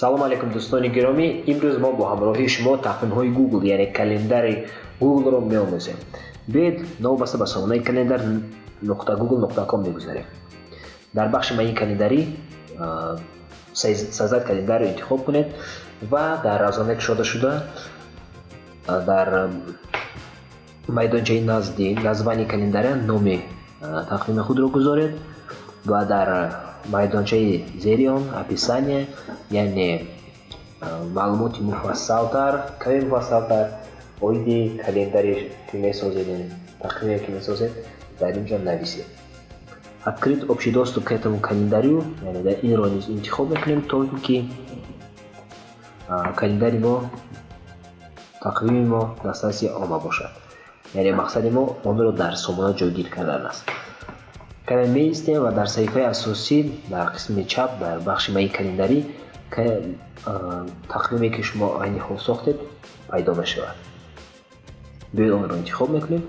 Салом алейкум, дӯстони гиромӣ! Имрӯз мо бо ҳамроҳии шумо тақвимҳои Google, яъне календари Google-ро меомӯзем. Биёед, новобаста ба сомонаи calendar.google.com мегузарем. Дар бахши «Мои календари» «Создать календарь»-ро интихоб кунед ва дар равзанаи кушодашуда дар майдончаи назди «Название календаря» номи тақвими худро гузоред ва дар майдончаи зери он «Описание», яъне маълумоти муфассалтар, каме муфассалтар оиди календаре ки месозед, тақвиме ки месозед, дар ин ҷо нависед. «Открыть общий доступ к этому календарю», яъне дар инро низ интихоб мекунем, то ин ки календари мо, тақвими мо дастраси омма бошад, яъне мақсади мо онро дар сомона ҷойгир кардан аст. Каме меистем ва дар саҳифаи асосӣ дар қисми чап дар бахши «Мои календари» тақвиме, ки шумо айни ҳол сохтед, пайдо мешавад. Биёед, онро интихоб мекунем.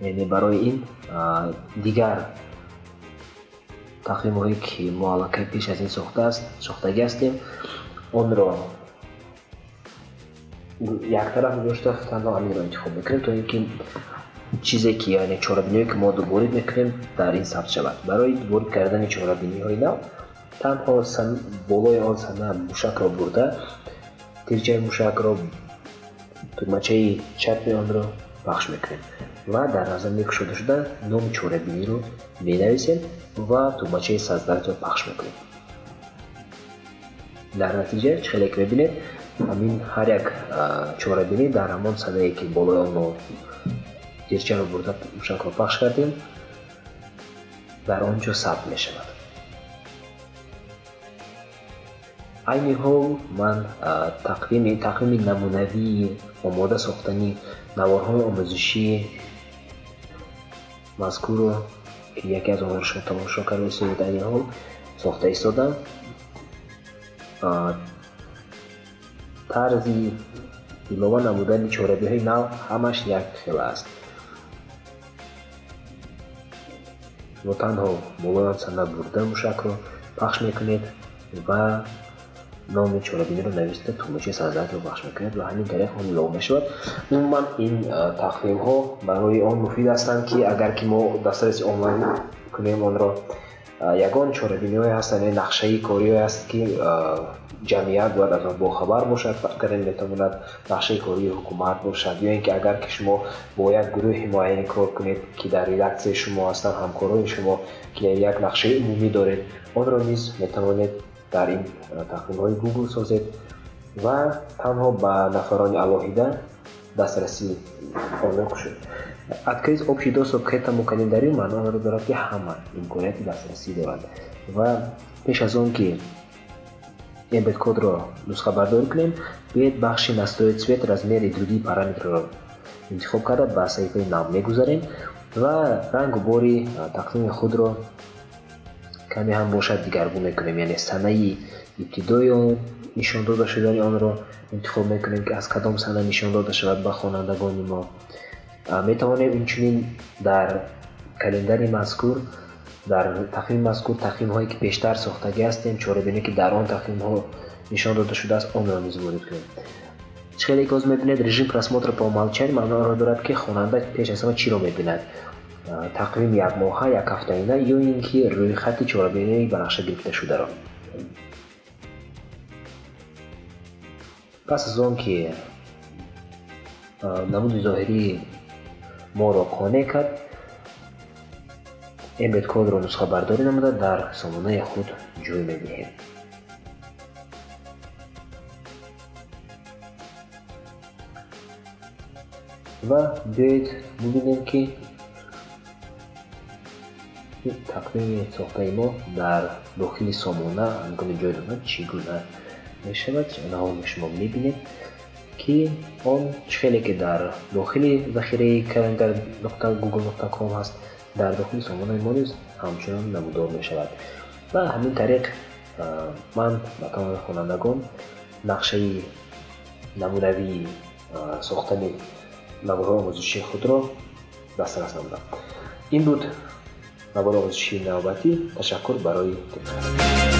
Яъне барои ин дигар тақвимҳое, ки мо аллакай пеш аз ин сохтагӣ ҳастем, онро яктараф гузошта, танҳо ҳаминро интихоб мекунем, то ин ки чизе ки, яъне чорабиниҳое, ки мо ворид мекунем, дар ин сабт шавад. Барои ворид кардани чорабиниҳои нав танҳо болои он сана мушакро бурда, тирчаи мушакро, тугмачаи чапи онро пахш мекунем ва дар равзанаи кушодашуда номи чорабиниро менависем ва тугмачаи «Создать»-ро пахш мекунем. Дар натиҷа, чӣ хеле ки мебинед, ҳамин ҳар як чорабинӣ дар ҳамон санае, ки болои он мо тирчаро бурда, мушакро пахш кардем, дар он ҷо сабт мешавад. Айни ҳол ман тақвими намунавии омода сохтани наворҳои омӯзишии мазкурро, ки яке аз онҳоро шумо тамошо карда истодаед, айни ҳол сохта истодам. Тарзи илова намудани чорабиҳои нав ҳамаш як хела аст. Шумо танҳо болои он сана бурда, мушакро пахш мекунед ва номи чорабиниро нависта, тугмачаи «Создать»-ро пахш мекунед ва ҳамин тариқ он илова мешавад. Умуман, ин тақвимҳо барои он муфид ҳастанд, ки агар ки мо дастраси онлайн кунем онро, ягон чорабиниҳое ҳастанд ё нақшаи кориҳое ҳаст, ки ҷамъият бояд аз он бохабар бошад. Фарз кардем, метавонад нақшаи кории ҳукумат бошад ё ин ки агар ки шумо бо як гурӯҳи муайяне кор кунед, ки дар редаксияи шумо ҳастанд ҳамкорони шумо, ки як нақшаи умумӣ доред, онро низ метавонед дар ин тақвимҳои Google созед ва танҳо ба нафарони алоҳида дастрасӣ онро кушоед. «Открыть общий доступ к этому календарю» маъно онро дорад, ки ҳама имконияти дастрасӣ дорад. Ва пеш аз он ки embed кодро нусхабардорӣ кунем, биёед, бахши «Настроить цвет, размер и другие параметры»-ро интихоб карда, ба саҳифаи нав мегузарем ва рангу бори тақвими худро каме ҳам бошад дигаргун мекунем, яъне санаи ибтидои он нишон дода шудани онро интихоб мекунем, ки аз кадом сана нишон дода шавад ба хонандагони мо. Метавонем инчунин дар календари мазкур, дар тақвими мазкур тақвимҳое, ки пештар сохтагӣ ҳастем, чорабине, ки дар он тақвимҳо нишон дода шудааст, онро низ ворид кунем. Чӣ хеле ки ҳозир мебинед, «Режим просмотра по умолчанию» маъно онро дорад, ки хонанда пеш аз ҳама чиро мебинад: тақвими якмоҳа, якҳафтаина ё ин ки рӯйхати чорабиниҳои ба нақша гирифташударо. Пас аз он ки намуди зоҳирии моро қонеъ кард, embed кодро нусхабардорӣ намуда, дар сомонаи худ ҷой медиҳем. Ва биёед бубинем, ки тақвими сохтаи мо дар дохили сомона ҳангоми ҷой додан чӣ гуна мешавад. Наҳол шумо мебинед, ки он чӣ хеле ки дар дохили захираи calendar.google.com ҳаст, дар дохили сомонаи мо низ ҳамчунон намудор мешавад. Ва ҳамин тариқ ман ба тамоми хонандагон нақшаи намунавии сохтани наворҳои омӯзишии худро дастрас намудам. Ин буд навори омӯзишии навбатӣ. Ташаккур барои диққат.